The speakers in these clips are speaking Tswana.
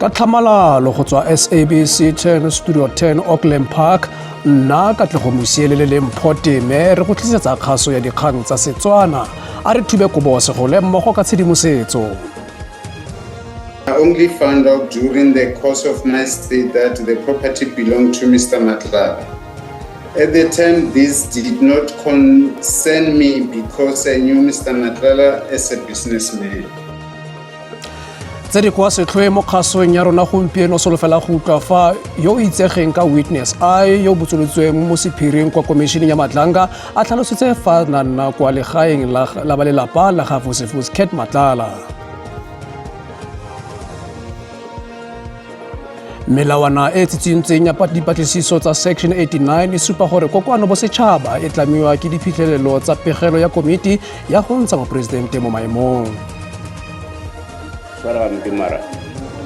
Ka tlhamalalo go tswa SABC 10 Studio 10 Auckland Park, nna Katlego Mosielele le Mpho Teme re go tlisetsa kgaso ya dikgang tsa Setswana. A re thube kobo segole mmogo ka tshedimosetso. I only found out during the course of my stay that the property belonged to Mr. Matlala. At the time, this did not concern me because I knew Mr. Matlala as a businessman. Tse di kwa setlhoe mo kgasong ya rona gompieno, solofela go utlwa fa yo o itsegeng ka Witness I yo o botsolotsweng mo sephiring kwa komišeneng ya Madlanga a tlhalositse fa na nna kwa legaeng la ba lelapa la ga Vusimuzi Cat Matlala. Melawana e tsitsintseng ya dipatlisiso tsa Section 89 e supa gore kokoano bosetšhaba e tlamiwa ke diphitlhelelo tsa pegelo ya komiti ya go ntsha moporesidente mo maemong. Tshwara gampe, mara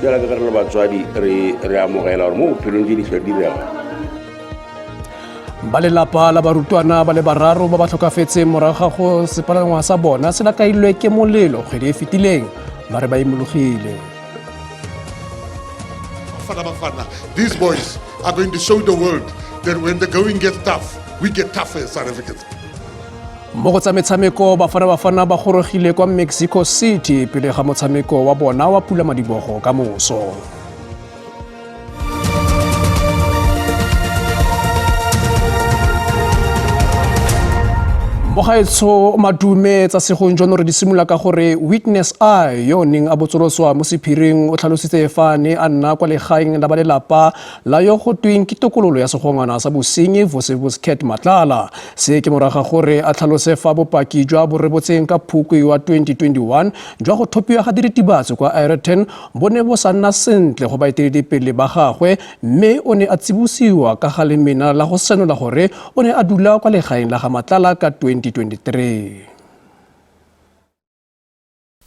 jala ke re le batswadi re amogela gore mo bophelong tse di sa direga. Ba lelapa la barutwana ba le bararo ba ba tlhokafetseng morago ga go sepalangwa sa bona se lakailwe ke molelo kgwedi e fetileng ba re ba imologile. Bafana Bafana, these boys are going to show the world that when the going gets tough, we get tougher as South Africans. Mo go tsa metshameko, Bafana Bafana ba gorogile kwa Mexico City pele ga motshameko wa bona wa pula madibogo ka moso. Mogaetsho madume, tsa segong jono re di simolola ka gore Witness I yo o neng a botsoloswa mo sephiring o tlhalositse fa ne a nna kwa legaeng la ba lelapa la yo go tweng ke tokololo ya segongwana sa bosenyi Vusimuzi Cat Matlala. Se ke morago ga gore a tlhalose fa bopaki jwa bo rebotseng ka Phukwi wa 2021 jwa go thopiwa ga diritibatsi kwa Aeroton bo ne bo sa nna sentle go baeteledipele ba gagwe, mme o ne a tsibosiwa ka ga lemena la go senola gore o ne a dula kwa legaeng la ga Matlala ka 2023.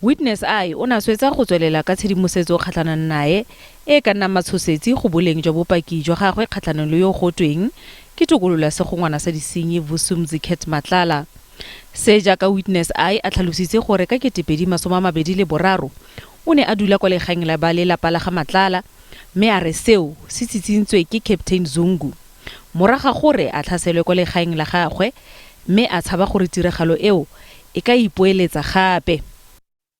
Witness I o ne a swetsa go tswelela ka tshedimosetso kgatlhanong nae e e ka nnang matshosetsi go boleng jwa bopaki jwa gagwe kgatlhanong le yo go tweng ke tokololo ya segongwana sa disenyi Vusumzi Cat Matlala. Se jaaka Witness I a tlhalositse gore ka 2023 o ne a dula kwa legaeng la ba lelapa la ga Matlala mme a re seo se tsitsintswe ke Captain Zungu morago ga gore a tlhaselwe kwa legaeng la gagwe mme a tshaba gore tiragalo eo e ka ipoeletsa gape.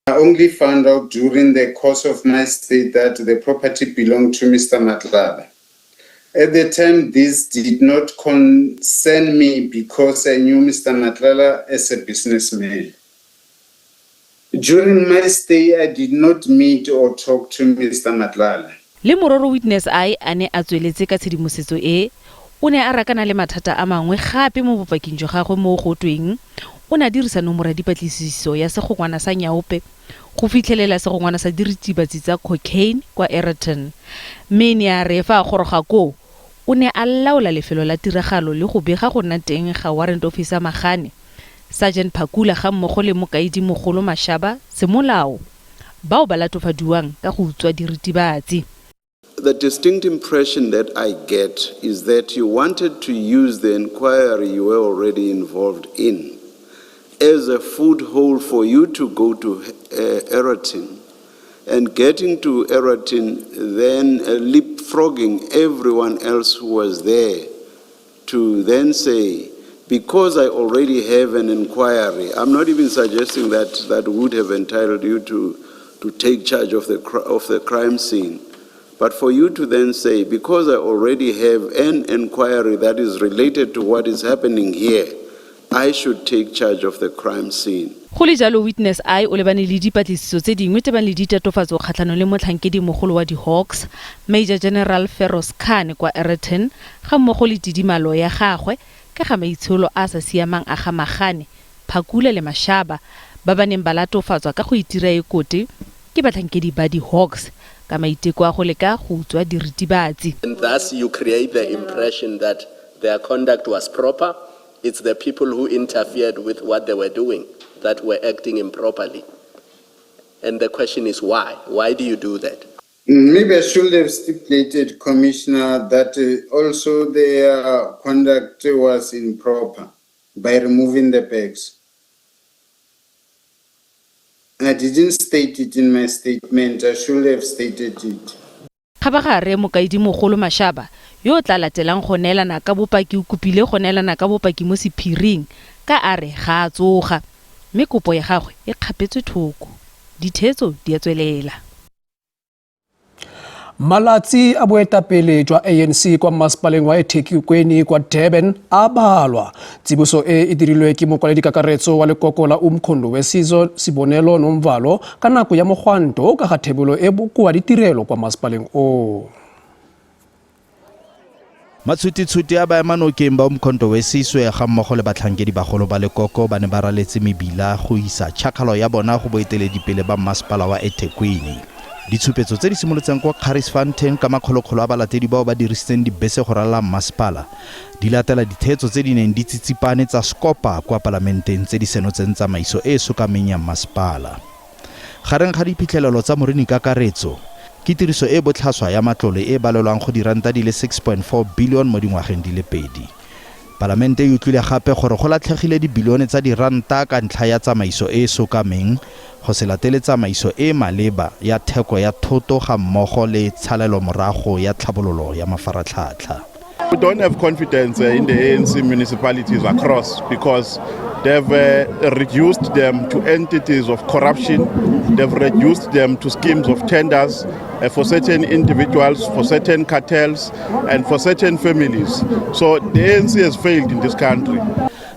I only found out during the course of my stay that the property belonged to Mr. Matlala. At the time, this did not concern me because I knew Mr. Matlala as a businessman. During my stay, I did not meet or talk to Mr. Matlala. Le mororo Witness I a ne a tsweletse ka tshedimosetso e, o ne a rakana le mathata a mangwe gape mo bopaking jwa gagwe mo go tweng o ne a dirisa nomoro ya dipatlisiso ya segongwana sa nyaope go fitlhelela segongwana sa diritibatsi tsa cocaine kwa Aeroton, mme e ne ya re fa a goroga koo o ne a laola lefelo la tiragalo le go bega go nna teng ga Warrant Officer Magane, Sergeant Phakula gammogo le Mokaedimogolo Mashaba semolao bao ba latofadiwang ka go utswa diritibatsi. The distinct impression that I get is that you wanted to use the inquiry you were already involved in as a foothold for you to go to Aeroton, and getting to Aeroton, then leapfrogging everyone else who was there to then say, because I already have an inquiry. I'm not even suggesting that that would have entitled you to take charge of the crime scene. But for you to then say, because I already have an inquiry that is related to what is happening here, I should take charge of the crime scene. Go le jalo, Witness I o lebane le dipatlisiso tse dingwe tebang le ditatofatso kgatlhanong le motlhankedi mogolo wa di-Hawks, Major General Feroz Khan kwa Aeroton, ga mmogo le tidimalo ya gagwe ka ga maitsholo a a sa siamang a ga Magane, Phakula le Mashaba ba ba neng ba latofatswa ka go itira ekote ke batlhankedi ba di-Hawks ka maiteko a go leka go utswa diritibatsi. And thus you create the impression that their conduct was proper. It's the people who interfered with what they were doing that were acting improperly. And the question is why? Why do you do that? Maybe I should have stipulated, Commissioner, that also their conduct was improper by removing the bags. I didn't state it in my statement. I should have stated it. Kgabagare mokaedimogolo Mashaba yo o tla latelang go neelana ka bopaki o kopile go neelana ka bopaki mo sephiring ka a re ga a tsoga mme kopo ya gagwe e kgapetswe thoko. Ditheetso di a tswelela. Malatsi a boetapele jwa ANC kwa mmasepaleng wa eThekwini kwa Durban a balwa. Tsiboso e e dirilwe ke mokwaledi kakaretso wa lekoko la Umkhonto weSizwe Sibonelo Nomvalo ka nako ya mogwanto o ka ga thebolo e bokoa ditirelo kwa mmasepaleng oo. Matshutitshuti a baemanokeng ba Umkhonto weSizwe ga mmogo le batlhankedi bagolo ba lekoko ba ne ba raletse mebila go isa tšhakgalo ya bona go boeteledipele ba mmasepala wa eThekwini. Ditshupetso tse di simolotseng kwa Curries Fountain ka makgolokgolo a balatedi bao ba dirisitseng dibese go ralala mmasepala di latela ditheetso tse di neng di tsitsipane tsa Scopa kwa palamenteng tse di senotseng tsamaiso e e sokameng ya mmasepala. Gareng ga diphitlhelelo tsa Morini Kakaretso ke tiriso e botlhaswa ya matlole e balelwang go diranta di le 6.4 billion mo dingwageng di le pedi. Palamente e utlwile gape gore go latlhegile dibilione tsa diranta ka ntlha ya tsamaiso e e sokameng, go se latele tsamaiso e e maleba ya theko ya thoto ga mmogo le tshalelomorago ya tlhabololo ya mafaratlhatlha. We don't have confidence in the ANC municipalities across because they've reduced them to entities of corruption. They've reduced them to schemes of tenders for certain individuals, for certain cartels, and for certain families. So the ANC has failed in this country.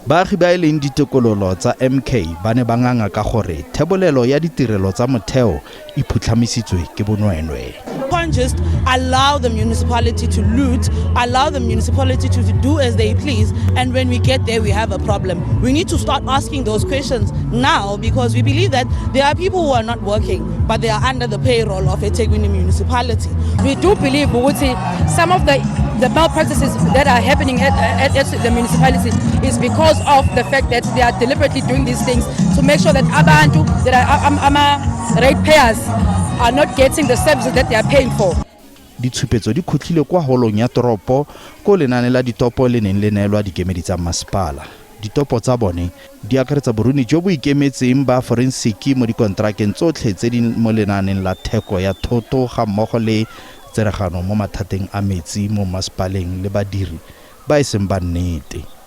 Baagi ba e leng ditokololo tsa MK ba ne ba nganga ka gore thebolelo ya ditirelo tsa motheo e phutlhamisitswe ke bonweenwee. Can't just allow the municipality to loot, allow the municipality to do as they please, and when we get there, we have a problem. We need to start asking those questions now because we believe that there are people who are not working, but they are under the payroll of eThekwini municipality. We do believe ukuthi some of the malpractices that are happening at the municipality is because of the fact that they are deliberately doing these things to make sure that abantu that are ama ratepayers are not getting the services that they are paying for. Ditshupetso di khutlile kwa holong ya toropo ko lenane la ditopo le neng le neelwa dikemedi tsa masepala. Ditopo tsa bone di akaretsa boruni jo bo ikemetseng ba forensiki mo dikontrakeng tsotlhe tse di mo lenaaneng la theko ya thoto ga mmogo le tseregano mo mathateng a metsi mo masepaleng le badiri ba e seng ba nnete.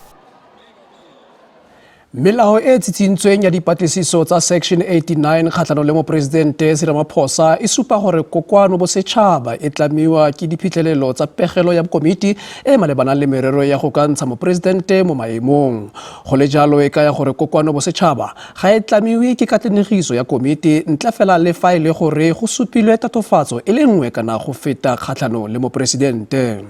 Melao e tsitsintsweng ya dipatlisiso tsa Section 89 kgatlhanong le moporesidente Cyril Ramaphosa e supa gore kokoano bosetšhaba e tlamiwa ke diphitlhelelo tsa pegelo ya komiti e malebanang le merero ya go ka ntsha moporesidente mo maemong. Go le jalo e kaya gore kokoano bosetšhaba ga e tlamiwe ke katlenegiso ya komiti ntle fela le fa e le gore go supilwe tatofatso e le nngwe kana go feta kgatlhanong le moporesidente.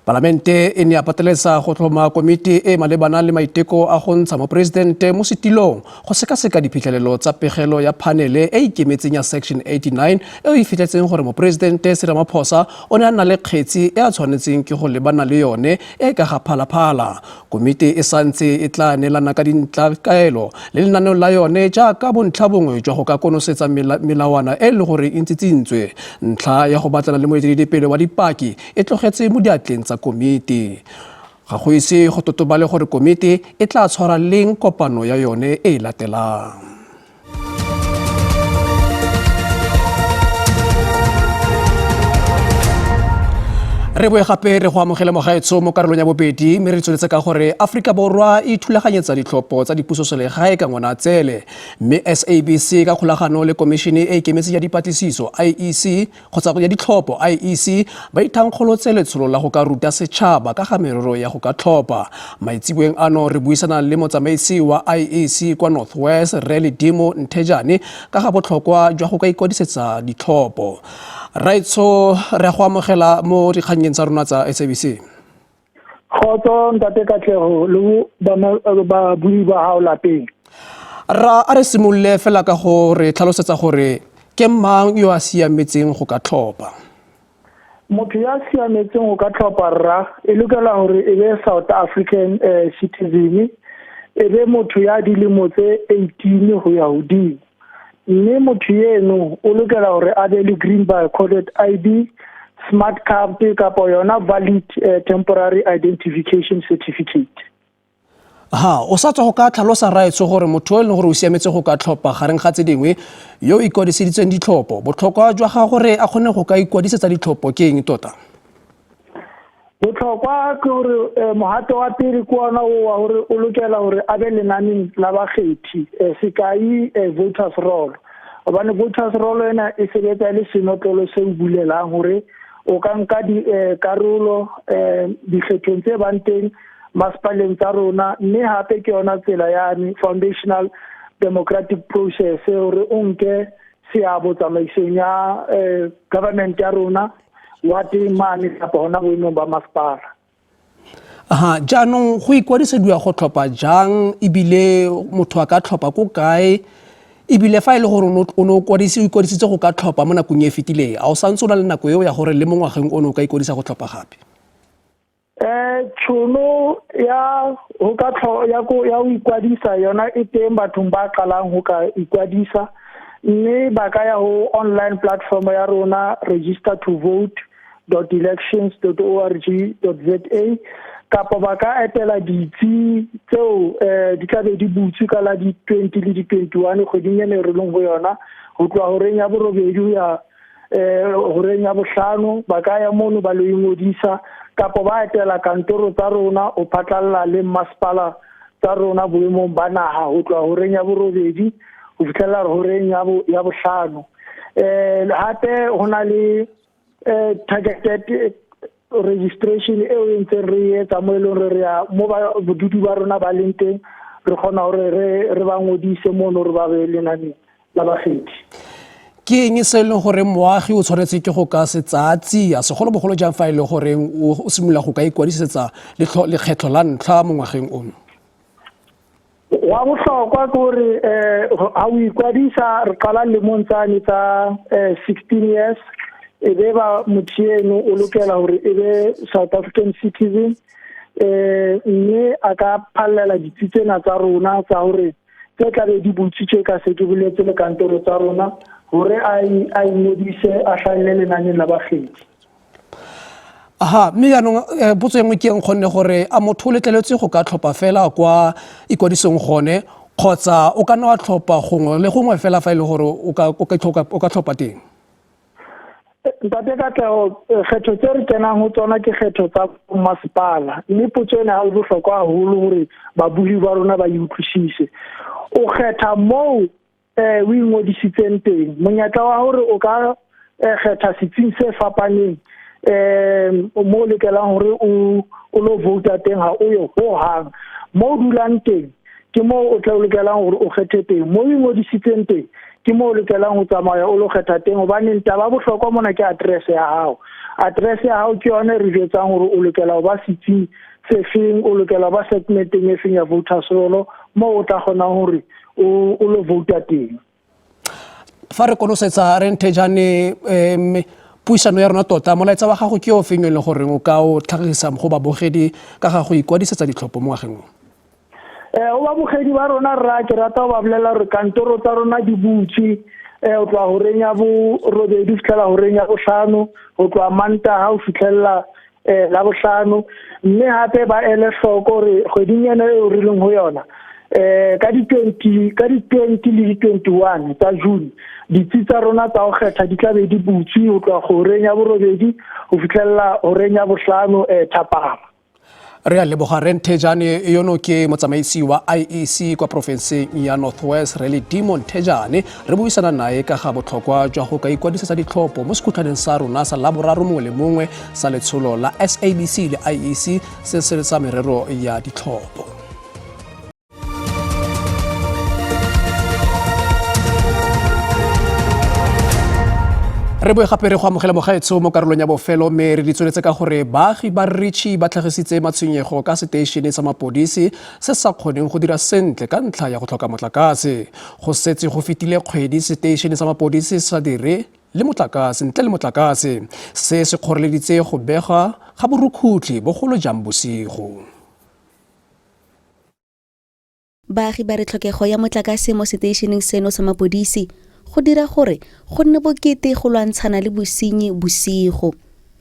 Palamente e ne ya pateletsa go tlhoma komiti e malebana le maiteko a go ntsha moporesidente mo setilong go sekaseka diphitlhelelo tsa pegelo ya phanele e ikemetseng ya Section 89 e e fitlhetseng gore moporesidente Cyril Ramaphosa o ne a nna le kgetsi e a tshwanetseng ke go lebana le yone e ka ga Phala Phala. Komiti e santse e tla neelana ka dintlakaelo le lenaneo la yone jaaka bontlha bongwe jwa go ka konosetsa melawana e le gore e ntsitsintswe. Ntlha ya go batlana le moeteledipele wa dipaki e tlogetse mo diatleng tsa komiti. Ga go ise go totobale gore komiti e tla tshwara leng kopano ya yone e e latelang. Re boe gape re go amogele mogaetsho mo karolong ya bobedi mme re tsweletse ka gore Aforika Borwa e ithulaganyetsa ditlhopho tsa dipusoselegae ka Ngwanatsele mme SABC ka kgolagano le komišene e ikemetseng ya dipatlisiso IEC kgotsa ya ditlhopho IEC ba ithankgolotse letsholo la go ka ruta setšhaba ka ga merero ya go ka tlhopha. Maitseboeng ano re buisana le motsamaisi wa IEC kwa North West Rre Ledimo Nthejane ka ga botlhokwa jwa go ka ikwadisetsa ditlhopho. Raitsho, re go amogela mo dikgannyeng tsa rona tsa SABC. Kgotso ntate Katlego le babui ba hao lapeng. Ra a re simolole fela ka go re tlhalosetsa gore ke mang yo a siametseng go ka tlhopha. Motho ya siametseng go ka tlhopha rra e lokela hore e be South African citizen, e be motho ya dilemo tse 18 ho ya hodimo, mme motho eno o lokela hore a be le green barcoded ID, smart card kapa yona valid temporary identification certificate. Ha o sa tswa go ka tlhalosa raetsho gore motho o e leng gore o siametse go ka tlhopha gareng ga tse dingwe yo o ikwadiseditseng ditlhopho, botlhokwa jwa ga gore a kgone go ka ikwadisetsa ditlhopho ke eng tota? Botlhokwa ke gore eh, mohato wa pele ke ona o wa gore o lokela gore a be lenaneng la bakgethi, eh, sekai eh, voters roll, gobane voters roll ena e sebetsa e le senotlolo se o bulelang gore o ka nka karolo dikgethong tse bang teng masepaleng tsa rona, mme hape ke yona tsela yane foundational democratic process gore o nke seabo tsamaisong ya government ya rona wa teng mane kapa hona boemong ba masepala. Aha, jaanong go ikwadisediwa go tlhopha jang, ebile motho a ka tlhopha ko kae, ebile fa e le gore o ne o ikwadisitse go ka tlhopha mo nakong e e fetileng, a o santse o na le nako eo ya gore le mo ngwageng ono o ka ikwadisa go tlhopha gape? Tšhono ya ho ka tlho ya ko ya ho ikwadisa yona e teng bathong ba qalang ho ka ikwadisa, mme ba ka ya ho online platform ya rona register to vote dot elections dot org dot za, kapa ba ka etela ditsi tseo di tla be di butswe ka la di 20 le di 21 kgweding ena e re leng ho yona, ho tloha horeng ya borobedi ho ya horeng ya bohlano. Ba ka ya mono ba lo ingodisa, kapa ba etela kantoro tsa rona ho phatlalla le masepala tsa rona boemong ba naha ho tloha horeng ya borobedi ho fihlella horeng ya bohlano. Hape ho na le targeted registration eo e ntseng re etsa mo e leng re ya mo ba bodudi ba rona ba leng teng, re kgona hore re ba ngodise mono re ba be lenaneng la bakgethi. Ke eng se e leng gore moagi o tshwanetse ke go ka se tsaya tsia, segolobogolo jang fa e le goreng o simolola go ka ikwadisetsa lekgetlho la ntlha mo ngwageng ono? Wa bohlokwa ke gore ha o ikwadisa re qala lemong tsane tsa 16 years, e be ba motho eno o lokela hore e be South African citizen, mme a ka phallela ditsi tsena tsa rona tsa hore tse tla be di butswitswe ka se ke boletse le kantoro tsa rona hore a ingodise a hlahelle lenaneng la bakgethi. Aha, mme jaanong potso e nngwe ke e nkgonne gore a motho o letleletswe go ka tlhopha fela kwa ikwadisong gone, kgotsa o ka nna wa tlhopha gongwe le gongwe fela fa e le gore o ka tlhopha teng? Ntate Katlego, kgetho tse re kenang ho tsona ke kgetho tsa masepala, mme potso ena ha e bohlokwa haholo hore babuhi ba rona ba e utlwisise. O kgetha moo o ingodisitseng teng, monyetla wa hore o ka kgetha setsing se fapaneng mo o lokelang hore o lo vouta teng ha o yo hohang. Mo o dulang teng ke moo o tla lokelang hore o kgethe teng, mo o ingodisitseng teng ke moo o lokelang ho tsamaya o lo kgetha teng, hobane taba ya bohlokwa mona ke address ya hao. Address ya hao ke yona e re jwetsang hore o lokela ho ba setsing se feng, o lokela ho ba segmenteng e feng ya voters roll moo o tla kgonang hore o lo vouta teng. Fa re konosetsa re Nthejane, puisano ya rona tota, molaetsa wa gago ke o feng e leng gore o ka o tlhagisa go babogedi ka ga go ikwadisetsa ditlhopho mo ngwageng o? O babogedi ba rona rra, ke rata ho ba bolella hore kantoro tsa rona di butswe, ho tloha horeng ya borobedi ho fihlela horeng ya bohlano, ho tloha Mantaha ho fihlella la bohlano. Mme hape ba ele hloko hore kgweding ena eo re leng ho yona, ka di 20, ka di 20 le di 21 tsa June, ditsi tsa rona tsa ho kgetha di tla be di butswe ho tloha horeng ya borobedi ho fihlella horeng ya bohlano thapama. Re a leboga re Nthejane, yono ke motsamaisi wa IEC kwa porofenseng ya North West, re le Dimo Nthejane, re buisana nae ka ga botlhokwa jwa go ka ikwadisetsa ditlhopho mo sekhutlhwaneng sa rona sa Laboraro mongwe le mongwe sa letsholo la SABC le IEC se se sa merero ya ditlhopho. Re boe gape re go amogela mogaetsho mo karolong ya bofelo, mme re di tsweletse ka gore baagi ba Ritchie ba tlhagisitse matshwenyego ka seteišene sa mapodisi se sa kgoneng go dira sentle ka ntlha ya go tlhoka motlakase. Go setse go fetile kgwedi seteišene sa mapodisi sa dire le motlakase ntle le motlakase. Se se kgoreleditse go bega ga borukhutlhi bogolo jang bosigo. Baagi ba re tlhokego ya motlakase mo seteišeneng seno sa mapodisi go dira gore go nne bokete go lwantshana le bosenyi bosigo.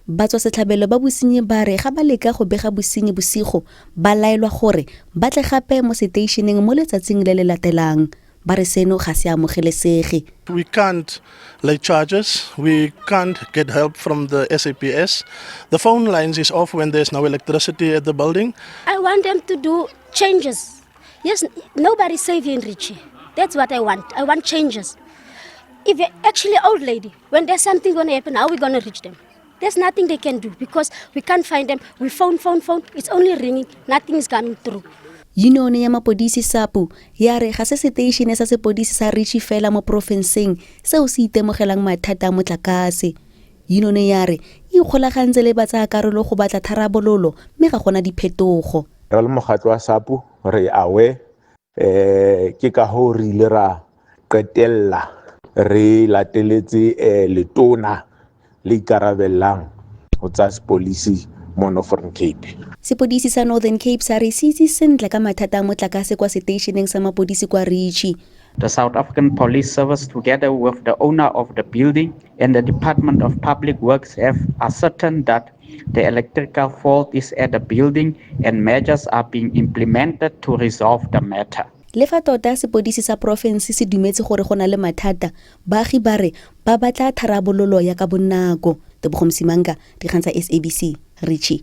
Batswasetlhabelo ba bosenyi ba re ga ba leka go bega bosenyi bosigo ba laelwa gore ba tle gape mo seteišeneng mo letsatsing le le latelang. Ba re seno ga se amogelesege. We can't lay charges. We can't get help from the SAPS. The phone lines is off when there's no electricity at the building. I want them to do changes. Yes, nobody's safe in Ritchie. That's what I want. I want changes. If you're actually old lady, when there's something going to happen, how are we going to reach them? There's nothing they can do because we can't find them. We phone, phone, phone. It's only ringing. Nothing is coming through. Yunione ya mapodisi SAPU ya re ga se seteišene sa sepodisi sa Ritchie fela mo porofenseng seo se itemogelang mathata a motlakase. Yunione ya re e ikgolagantse le batsayakarolo go batla tharabololo mme ga gona diphetogo. Re le mokgatlo wa SAPU re aware ke ka hoo re ile ra qetella re lateletse letona le ikarabellang ho tsa sepolisi mo Northern Cape. Sepodisi sa Northern Cape sa re se itse sentle ka mathata a motlakase kwa seteišeneng sa mapodisi kwa Ritchie. The South African Police Service, together with the owner of the building and the Department of Public Works, have ascertained that the electrical fault is at the building and measures are being implemented to resolve the matter. Le fa tota sepodisi sa porofense se dumetse gore go na le mathata, baagi ba re ba batla tharabololo ya ka bonako. Tebogo Msimanga, Dikgang tsa SABC, Ritchie.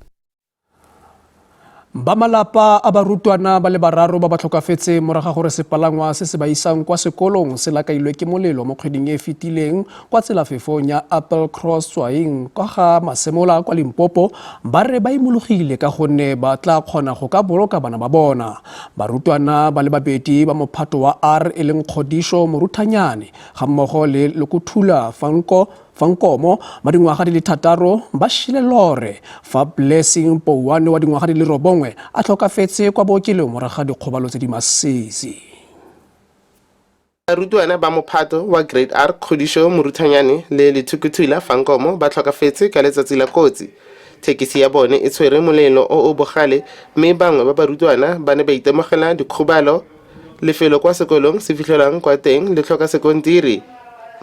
Ba malapa a barutwana ba le bararo ba ba tlhokafetseng morago ga gore sepalangwa se se ba isang kwa sekolong se lakailwe ke molelo mo kgweding e e fetileng kwa tselafefong ya Apple Cross Tswaing kwa ga Masemola kwa Limpopo ba re ba imologile ka gonne ba tla kgona go ka boloka bana ba bona. Barutwana ba le babedi ba mophato wa R e leng Kgodišo Moruthanyane ga mmogo le Lokuthula Fanko Fankomo ba dingwaga di le 6 ba šile lore fa Blessing Pouane wa dingwaga di le 9 a tlhokafetse kwa bookelong morago ga dikgobalo tse di masisi. Barutwana ba mophato wa Grade R Kgodišo Moruthanyane le Lethukuthula Fankomo ba tlhokafetse ka letsatsi la kotsi. Thekisi ya bone e tshwere molelo o o bogale mme bangwe ba barutwana ba ne ba itemogela dikgobalo. Lefelo kwa sekolong se fitlhelwang kwa teng le tlhoka sekontiri.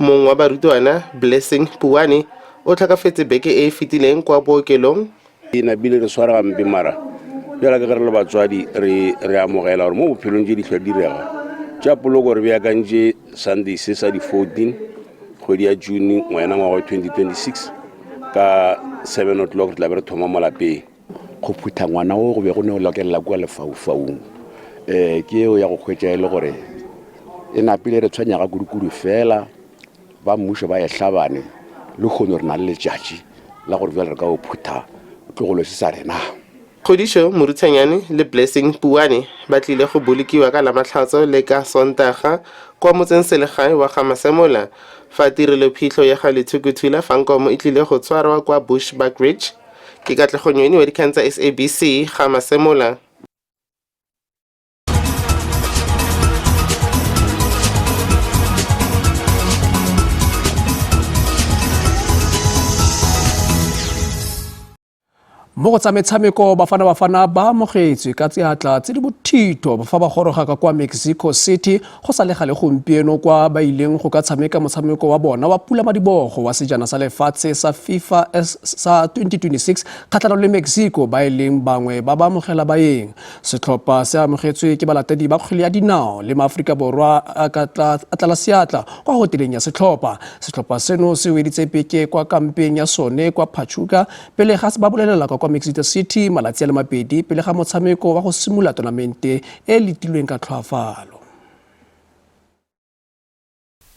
Mongwe wa barutwana, Blessing Puane, o tlhokafetse beke e e fetileng kwa bookelong. E napile re swara gampe mara bjala ka ge re le batswadi re re amogela gore mo bophelong tše di hlwa di direga. Tša poloko re beakantše Sunday se sa di 14 kgwedi ya June ngwena ngwaga wa 2026 ka 7 o'clock re tla be re thoma mo lapeng. Go phutha ngwana o go be go ne go lokelela kua lefaufaung. Ke yeo ya go hwetša e le gore e napile re tshwenyaga kudu-kudu fela ba mmušo ba e hlabane le kgono re na le letšatši la gore bjale re ka o phutha tlogolo se sa rena. Kgodišo Moruthanyane le Blessing Puane ba tlile go bolokiwa ka Lamatlhatso le ka Sontaga kwa motseng-selegae wa ga Masemola fa tirelophitlho ya ga Lethukuthula Fankomo e tlile go tshwarwa kwa Bushbuckridge. Ke Katlego Nyoni wa dikgang tsa SABC ga Masemola. Mo go tsa metshameko, Bafana Bafana ba amogetswe ka tseatla tse di bothitho fa ba goroga ka kwa Mexico City go sa le gale gompieno kwa ba ileng go ka tshameka motshameko wa bona wa pulamadibogo wa sejana sa lefatshe sa FIFA sa 2026 kgatlhanong le Mexico ba e leng bangwe ba ba amogela baeng. Setlhopha se amogetswe ke balatedi ba kgwele ya dinao le maAforika Borwa a ka a tlala seatla kwa hoteleng ya setlhopha. Setlhopha seno se weditse beke kwa kampeng ya sone kwa Pachuca pele ga ba bolelela kwa Mexico City malatsi a le mabedi pele ga motshameko wa go simolola tonamente e letilweng ka tlhoafalo.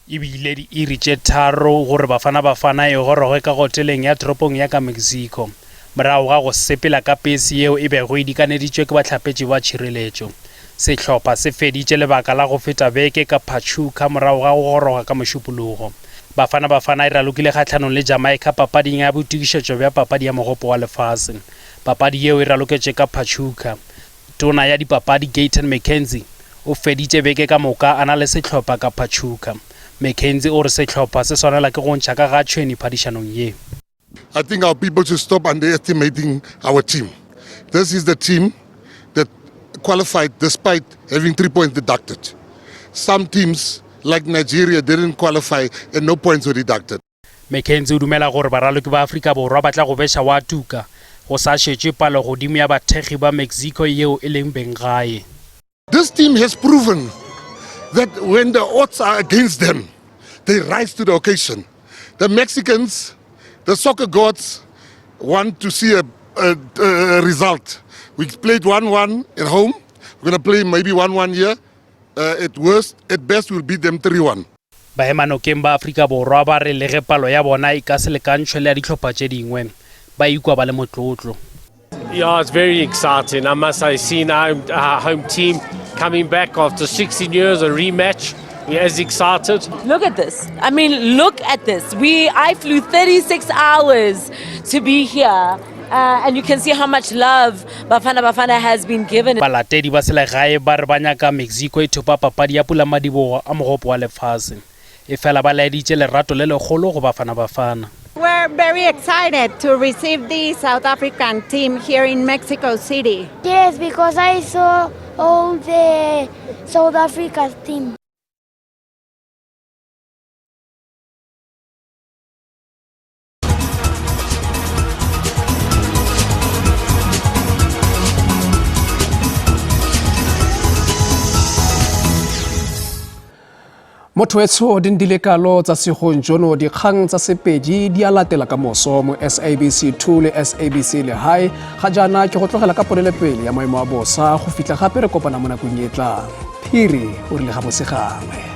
E bile diiri tše 3 gore Bafana Bafana e goroge ka hoteleng ya toropong ya ka Mexico morago ga go sepela ka pese yeo e bego e dikaneditšwe ke bahlapetši ba tšhireletšo. Sehlopha se feditše lebaka la go feta beke ka Pachuca morago ga go goroga ka Mošupologo. Bafana Bafana e ralokile kgahlanong le Jamaica papading ya boitokišetšo bja papadi ya Mogopo wa Lefase. Papadi yeo e raloketše ka Pachuca. Tona ya dipapadi Gayton McKenzie o feditše beke ka moka a na le sehlopha ka Pachuca. McKenzie o re sehlopha se swanela ke go ntšha ka ga tšhwene phadišanong ye. I think our people should stop underestimating our team. This is the team that qualified despite having 3 points deducted. Some teams like Nigeria didn't qualify and no points were deducted. McKenzie o dumela gore baraloki ba Afrika Borwa ba tla go beša wa tuka go sa šetšwe palogodimo ya bathekgi ba Mexico yeo e leng benggae. This team has proven that when the odds are against them, they rise to the occasion. The Mexicans, the soccer gods, want to see a, a, a result. We played 1 1 at home. We're going to play maybe 1 1 here. Uh, at worst, at best, we'll beat them 3 1. Baemanokeng ba Afrika Borwa ba re le ge palo ya bona e ka se lekantšhwe le ya dihlopha tše dingwe, ba ikwa ba le motlotlo. Yeah, it's very exciting. I must say, seeing our, our home team coming back after 16 years, a rematch, we're as excited. Look at this. I mean, look at this. We I flew 36 hours to be here. Uh, and you can see how much love Bafana Bafana has been given. Balatedi ba selegae ba re ba nyaka Mexico e thopa papadi ya pulamadibogo a mogopo wa lefase. Efela ba laeditše lerato le legolo go Bafana Bafana. We're very excited to receive the South African team here in Mexico City. Yes, because I saw all the South Africa team. Motho wetsho di ndile kalo tsa segong jono dikgang tsa Sepedi di a latela ka moso mo SABC 2 le SABC Lehae. Ga jaana ke go tlogela ka ponelepele ya maemo a bosa go fitlha gape re kopana mo nakong e tlang. Phiri o rile ga bose gangwe.